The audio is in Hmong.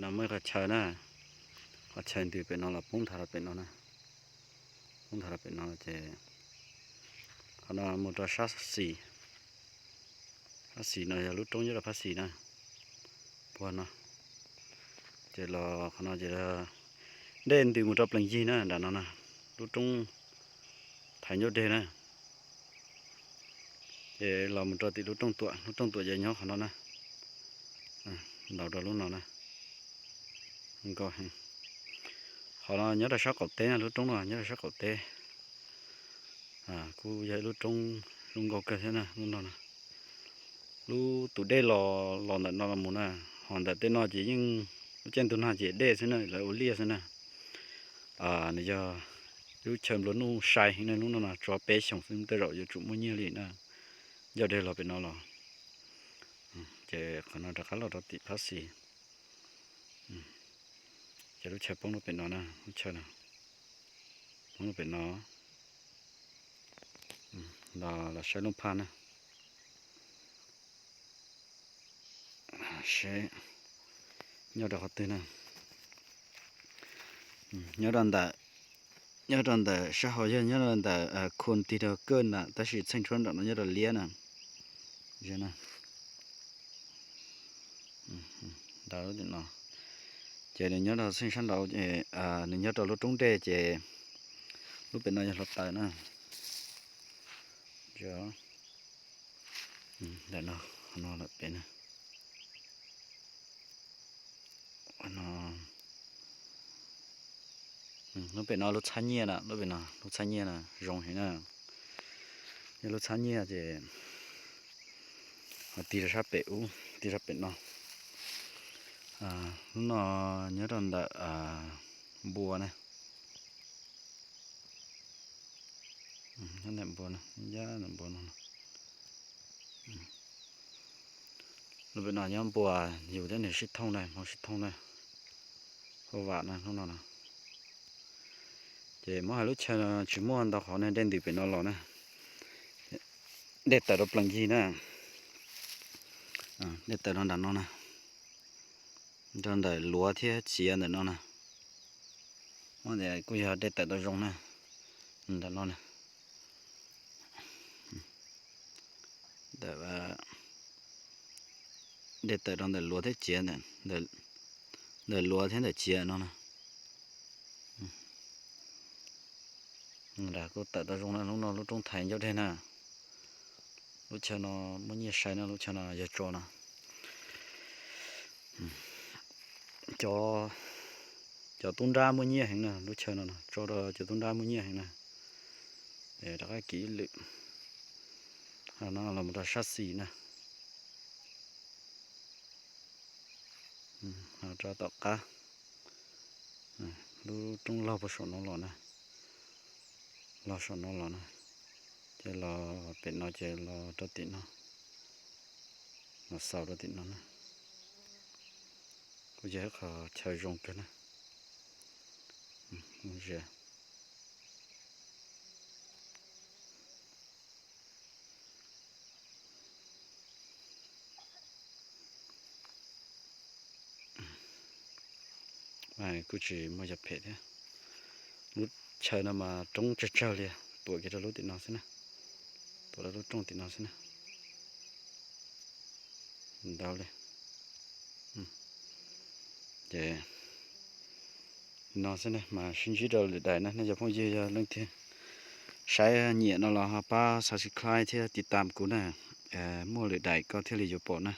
No muaj ib qhov chaw na, qhov chaw ntws pem no los poob nthav rau pem no na, poob nthav rau pem no ces qhov no mus rau sab xis, sab xis no yog lub roob nyob rau phab xis na, puag no. Ces los qhov no ces dej ntws mus rau plees yig na nram no na, lub roob thaiv ncauj deg na. Ces los mus rau tim lub rooj tuam, lub rooj tuam ces nyob qhov no na, ntaus rau lub no na, nkauj heev. Qhov no nyob rau sab qaum teb na, lub roob no nyob rau sab qaum teb. Kuj yog ib lub roob zoo nkauj kawg thiab na, lub no na. Lub tus dej los los ntawm no los mus na, ho ntawm tej no ces yeej lub caij ntuj nag ces dej xwb na, lawv ua liaj xwb na. Nws yog lub chaw nplua nuj sai heev na, lub no no tso peb xyoos xwb tej zaum yuav tsum muaj nyiaj li na. Ncauj deg los pem no los, ces qhov no rov qab los rau tim phab xis. Ces lub chaw poob rau pem no na, lub chaw no poob rau pem no. Los saib looj phaj na. Seb nyob rau qhov twg na. Nyob rau ntawm, nyob rau ntawm sab hauv yog nyob rau ntawm khun tig rau kawj na, tab sis txheej tshuab nram no nyob rau liab na. Ntawm lub tim no, ces nws nyob rau txheej sab nraud, nws nyob rau lub roob dej ces lub pem no yog hluav taws na. Ntawm no, no lawm pem na. Lub pem no lub txhab nyiaj na, lub pem no lub txhab nyiaj na zoo heev na. Yog lub txhab nyiaj ces tig rau sab pem ub, tig sab pem no. Lub no nyob rau ntawm npua na. Nyob ntawm npua no, nyob ntawm npua no. Lub pem no nyob npua, yus thiab nws sib thooj na, hmoov sib thooj na, hauj vam na hnub no no. Ces muab hais lub chaw no tsis muaj ntau qhov ne, dej ntws pem no los na, dej tawm rau plees yig na, dej tawm rau nram no na, rau ntawm luav thiab txiav ntawm no na. Muab tias kuj yog dej tawm tau zoo na, ntawm no na. Ntawm, dej tawm rau ntawm luav thiab txiav, ntawm luav thiab ntawm txiav no na. Kuj tawm tau zoo na, lub no lub roob thaiv ncauj deg na. Lub chaw no muaj nyiaj sai na, lub chaw no yog tso no. Cov, cov tub nrab muaj nyiaj heev na, lub chaw no tso rau cov tub nrab muaj nyiaj heev na. Rov qab kiv ib lwm, no los rau sab xis na. Rau tom qab, lub roob laug puag saum no los na, los saum no los na, ces los pem no ces los rau tim no, los xaus rau tim no na. Kuj yog ib qho chaw zoo kawg na. Kuj tsis muaj yog phem thiab. Lub chaw no mas roob tsawg tsawg li, tuam kiag rau lub tim no xwb na, tuam rau lub rooj tim no xwb na. Ntau li. Ces no xwb na, mas sib ntsib rau lwm daim na, nej cov phooj ywg yog leej twg saib nyiam no los ho pab subscribe thiab tiv tam kuv na. Muaj lwm daim koj thiaj li yuav pom na.